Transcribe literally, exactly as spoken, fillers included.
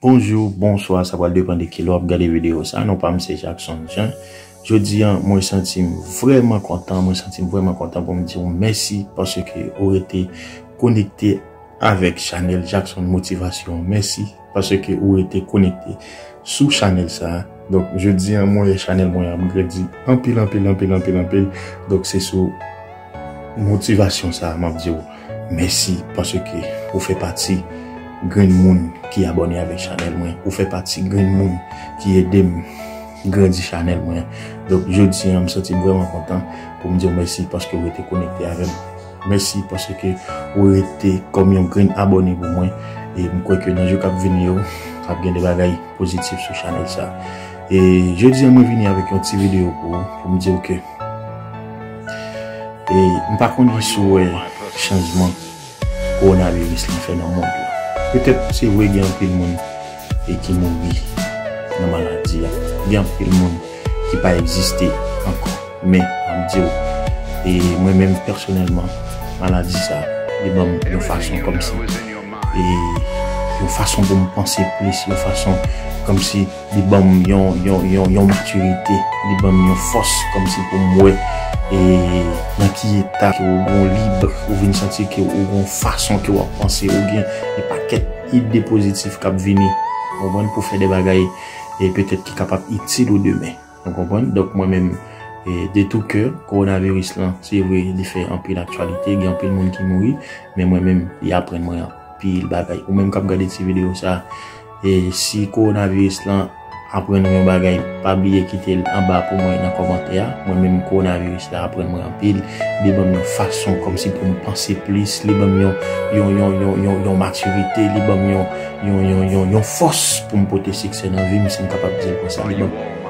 Bonjou, bonswa, sa pral depann de kilè w ap gade videyo sa. Non pa m se Jackson Jean. Jodi a, mwen santi m vrèman kontan, mwen santi m vrèman kontan pou m di w mèsi paske ou rete konekte avèk chanèl Jackson Motivasyon. Mèsi paske ou rete konekte sou chanèl sa. Donk, jodi a, mwen wè chanèl mwen ap grandi anpil, anpil, anpil, anpil, anpil. Donk, se sou motivasyon sa, m ap di w mèsi paske ou fè pati grenn moun ki abòne avèk chanèl mwen. Ou fè pati grenn moun ki ede m grandi chanèl mwen. Donk, jodi a, m santi m vrèman kontan pou m di w mèsi paske ou rete konekte avè m. Mèsi paske ou rete kòm yon grenn abòne pou mwen. E m kwè ke nan jou k ap vini yo, ap gen de bagay pozitif sou chanèl sa. E jodi a, mwen vini avèk yon ti videyo pou ou, pou m di w ke e m pa konnen si w wè chanjman kowonaviris lan fè nan mond lan. Petèt, se vre, gen anpil moun e ki mouri nan maladi a. Gen anpil moun ki pa egziste ankò. Men, m ap di w, e mwen menm pèsonèlman, maladi sa, li ban m yon fason kòmsi, e yon fason pou m panse plis, yon fason kòmsi li ban m yon, yon, yon, yon matirite, li ban m yon fòs kòmsi pou m wè e nan ki eta ke ou gon lib, ou vin santi ke ou gon fason ke w ap panse, ou gen yon pakèt ide pozitif k ap vini, ou konprann, pou fè de bagay e petèt ki kapab itil ou demen. Ou konprann? Donk, mwen menm, e, de tou kè, kowonaviris lan, se vre, li fè anpil aktyalite, gen anpil moun ki mouri, men mwen menm, li aprann mwen anpil bagay. Ou menm k ap gade ti videyo sa, e si kowonaviris lan aprann ou yon bagay, pa bliye kite l anba pou mwen nan kòmantè a. Mwen menm, kowonaviris la aprann mwen anpil. Li ban m yon fason kòmsi pou m panse plis. Li ban m yon, yon, yon, yon, yon, yon matirite. Li ban m yon, yon, yon, yon, yon fòs pou m pote siksè nan vi m, si m kapab di l konsa. Li ban m